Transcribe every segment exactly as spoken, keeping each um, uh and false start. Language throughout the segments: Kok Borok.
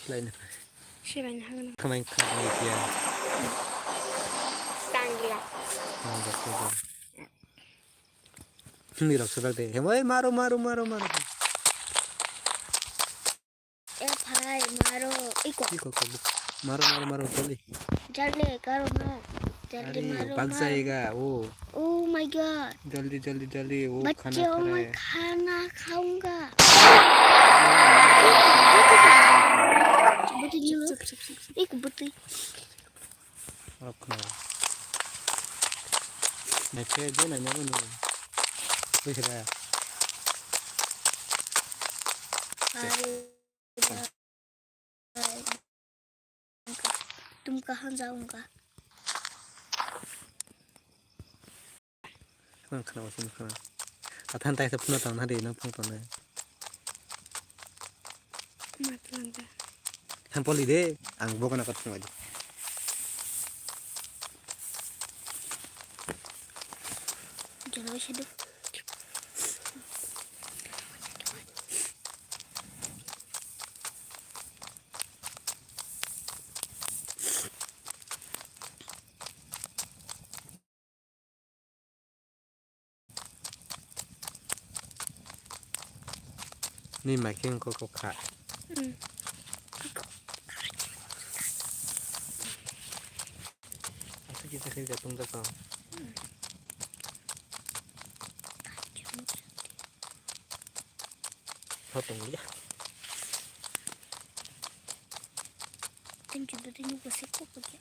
Lain. Silain hagan. Khamai khamai kiya. Tangla. Tangla. Hini rok sebak de. Hemoi maro maro maro maro. E bhai, maro. Iko. Iko ko. Maro maro maro joldi. Joldi karo mar. Joldi maro, bhag jayega wo. Oh my god. Joldi joldi joldi wo. Bachche, oh my, khana khaunga. Buti jilo. Iko buti. Rok khna. Naikhe je naina bo ni. Buisra. Tumka hanja ungka. Khna khna wasin khna. Athan tai phuna tang na de nang phang tang na. Matlang da. Thang poli de ang bokana ka thang di. Jalo sidu. Ni mai khe wngkha kok kha. Hmm. Aswk kisa khe ja tong jak tong. Ho tong ya. Thank you, thank you, kasi ko ko kya.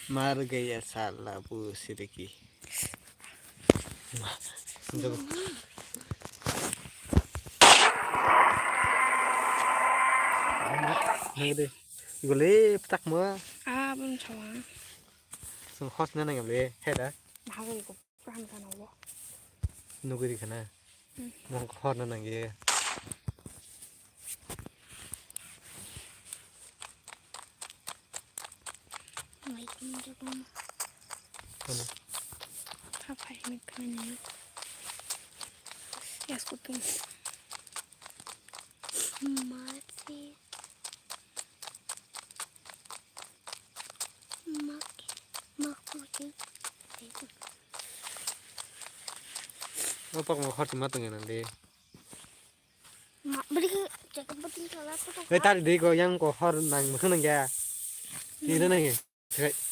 Mar gaya sala bu siriki. Nang de. Gole ptak mo. Ah, bun chawa. Sung hos na nang le, heda. Bahai ko pran kana wo. Nuguri kana. Hmm. Mong hor na nang ye. Mai kum de kum. Ano. Tha phai ni khani. Yas ko tum. Mati. Mak, mak, mak. O pak mo khorti ma tong nang de. Ma, beri ke cakap betul salah tu. Eh, tadi de ko yang ko hor nang mukha nang ya. Tira nang ya.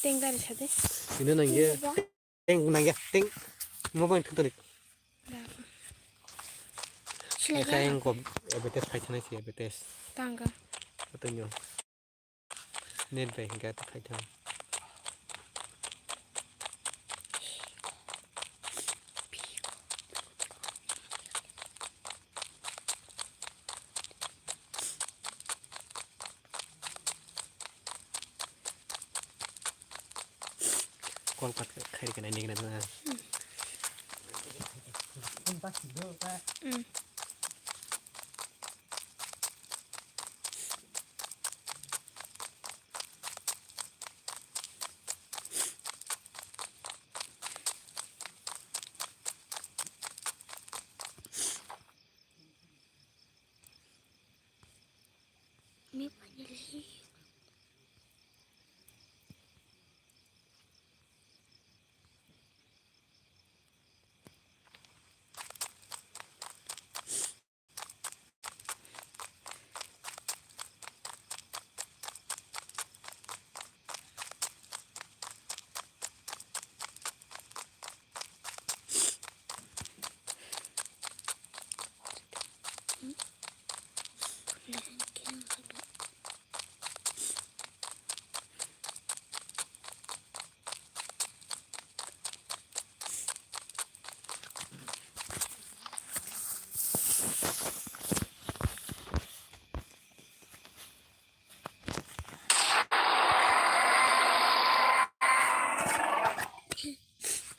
Teng dari sate. Tira nang ya. Teng nang ya, teng. Mo bang tu tadi. Sila. Yang ko betes khai thana sih betes. Tangga. Betul nyo. Net bai hingke ata khai thang. Kol kat khai kena ini kena. Hmm.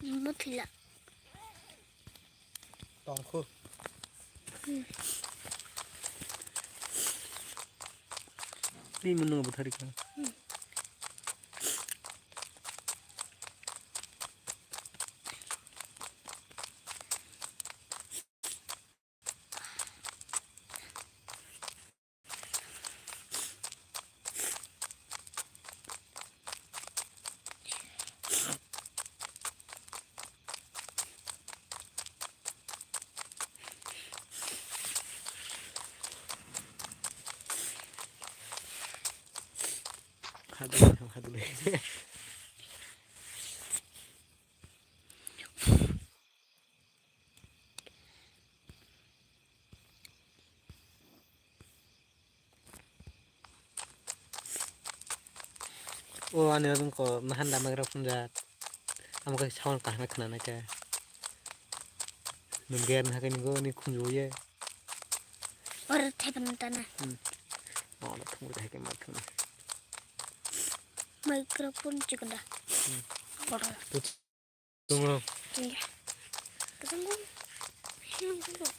Mutila. Tongkhu. Twi mwnung bo thari kha. Hadulai, hadulai. O ani oro wngkha nahan damagra phunjak. Amo khe sound kaham khe khwnanai khe. Nwng ger na khe nini khunju ye. Oro thaiphano tana. Hmm. Oro thwngwi hai khe ma thwngwi. Microphone chikon da. Hmm. Kotor. Tongo. Tingya. Kasango.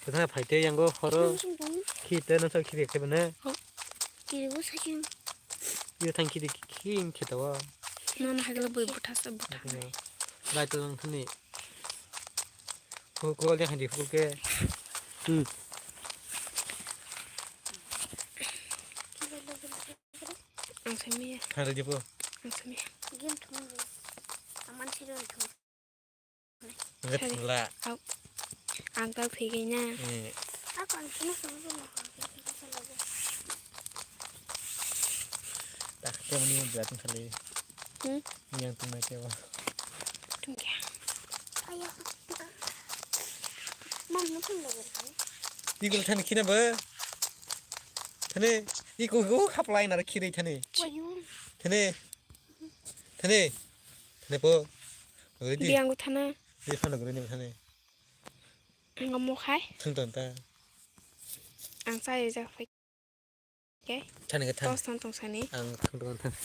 Kathang phaite yango horo. Kasango. Khite no sa khire khebe ne. Ho. Kiribo sakin. Yo thang khide khing khetawa. No, no, hagala bui butha sa butha. Lai to lang thani. Ko ko le khandi ko ke. Hmm. Ang sami ya. Hari di po. Ang sami ya. Game thum. Aman siro thum. Ngat Hari. Thangla. Au. Ang tau thwi gwi na. Eh. Ako ang kino sung sung. Tak te mani mo jat khali. Hmm? Yang tu mai te wa. Tungkya. Ayo. Mam no pun lagi. Ikul thani khina ba. Thani. Ikul go khaplai na khiri thani. Wayu. Thani. Thani. Thani po. Ready? Biang thana. Di phano gurui ni thani. Ang mo khai. Thang tang ta. Ang sa ya ja phai. Okay. Thani ka thang. Tos tong tong sani. Ang thang tang thang.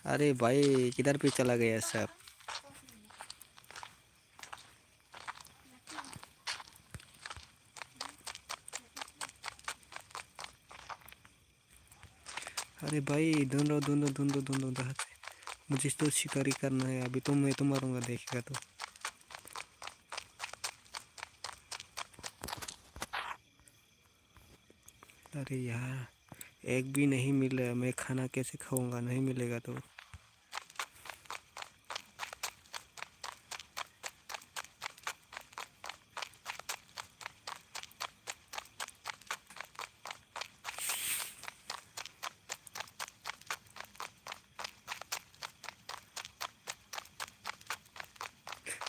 अरे भाई, किधर पे चला गया सब? अरे भाई, ढूंढो, ढूंढो, ढूंढो, ढूंढो, ढूंढो। मुझे तो शिकारी करना है, अभी तो मैं तो मारूंगा, देखेगा तो। अरे यार, एक भी नहीं मिल रहा, मैं खाना कैसे खाऊंगा, नहीं मिलेगा तो।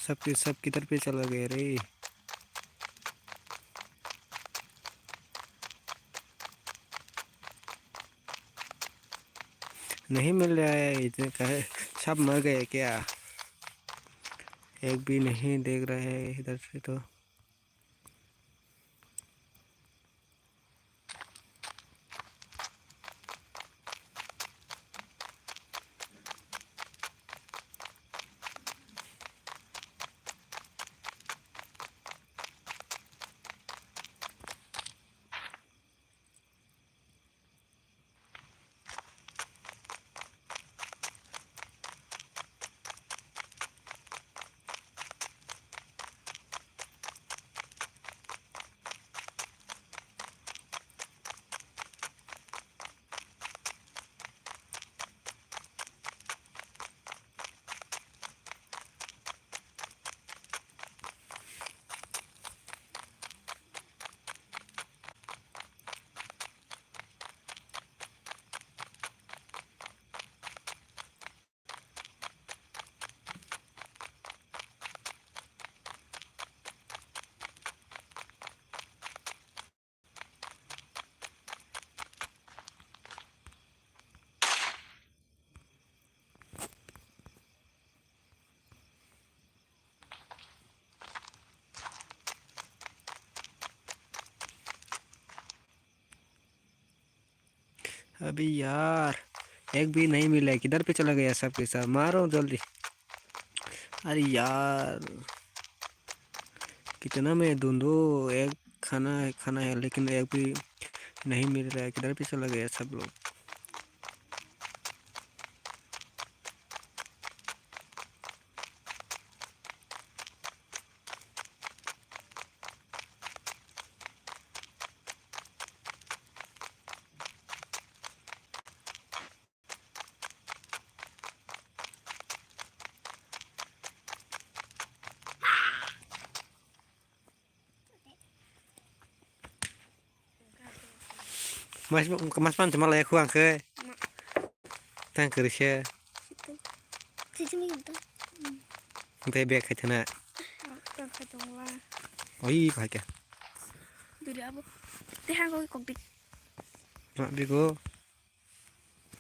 सबके सब किधर पे चला गया रे? नहीं मिल रहा है, इतने का है, सब मर गए क्या? एक भी नहीं देख रहा है इधर से तो। अबे यार, एक भी नहीं मिला है, किधर पे चला गया सब के सब? मारो जल्दी। अरे यार, कितना मैं ढूंढूं, एक खाना है, खाना है, लेकिन एक भी नहीं मिल रहा है, किधर भी चला गया सब लोग। Mas, mas pan cuma layak huang ke. Tang kiri se. Tei bag khai thana. Oi, khai ke. Duri abo. Tei ha kok dik. Ma bigo.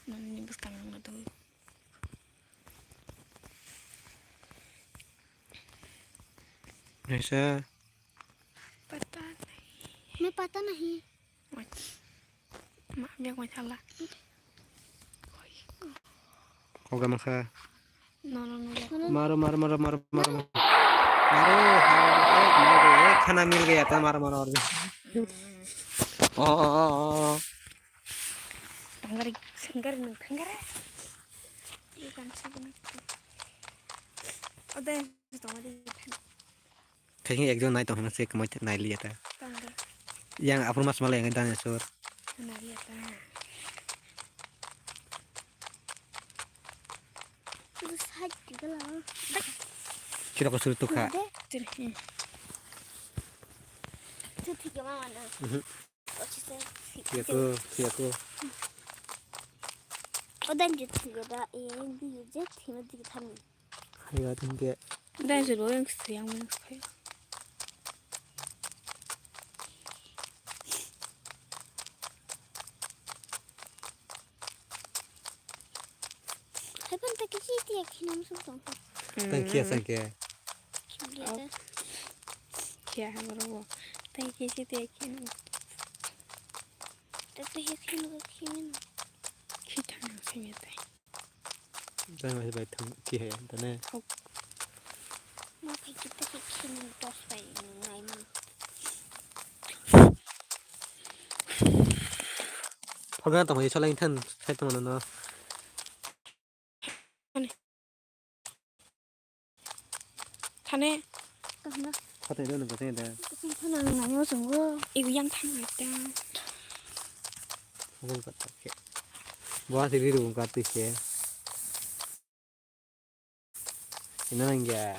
Nani bwskang nang na twi. Naisa. पता नहीं। मैं पता नहीं। Mai. Ma, biak mai thala. Koga makha. No, no, no, no. Maro, maro, maro, maro, maro, maro. Maro, hai, maro, eh, khana mil gaya tha, maro, maro, maro. Oh, oh, oh, oh. Tanggari, senggar, nung tanggari. Ikan sih, benar. Oh, deh, itu mah, deh. Khaikhe ekjon nai tong hwnna se kwmai nai liya ta. Tong de. Yang aphuru mas malai yang dinosaur. Nai liya ta. Itu side juga lah. Kira ko suru tukha. Ada. Sini. Hmm. Itu tiga mama na. Mhm. Oh, sisa. Tiyaku, tiyaku. Oh, dan je tiga da, eh, di je tiga di kami. Haiya, tingke. Dai se lo yang se yang yang se. Hai pan ta kisi tiya khinam sung tong. Tang kia sang ke. Kia ta. Kia ha bro. Tang kisi tiya khinam. Ta tiya khinam khinam. Kita nang sing ya tai. Jangan bai thang ki hai anta ne. Hok. Ma khai kita ki khin tos bai ngai ma. Phaga tong hai solang than sai tong no. Ani. Thane. Kahna. Khotai do nang khotai da. Kahna nang nang yo sunggo. Ibu yang thang hai ta. Bung kata ke. Buah siri bung kata ke. Ina nang ya.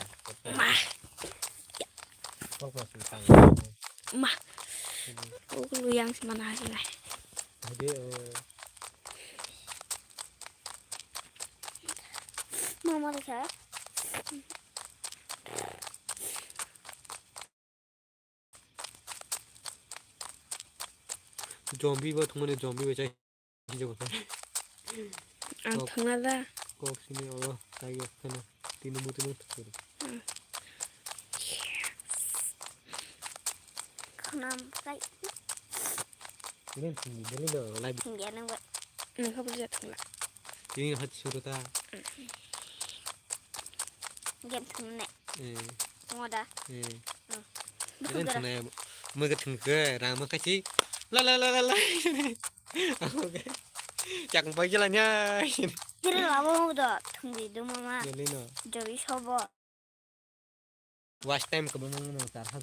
Ma. Kok masih tang. Ma. Aku lu yang semana hari lah. Jadi, eh, Mama rikha. Zombie bo thwngmani zombie bo chai. Ang thwngna da. Kok sini olo, tai yok khana. Tini muti nuk thwkuri. Khana kai. Ini sini, ini lo, lai. Tinggi nang ba. Nang kau boleh jatuh lah. Ini hat suruh ta. Game thwng ne. Eh. Tong da. Eh. Hmm. Game thwng ne. Mui ka thwng ke, rang ma kachi. La la la la la. Oke. Chak pai jala nya. Kira labo do thwng di do mama. Jali no. Jobi sobo. Watch time ko bang no tar ha.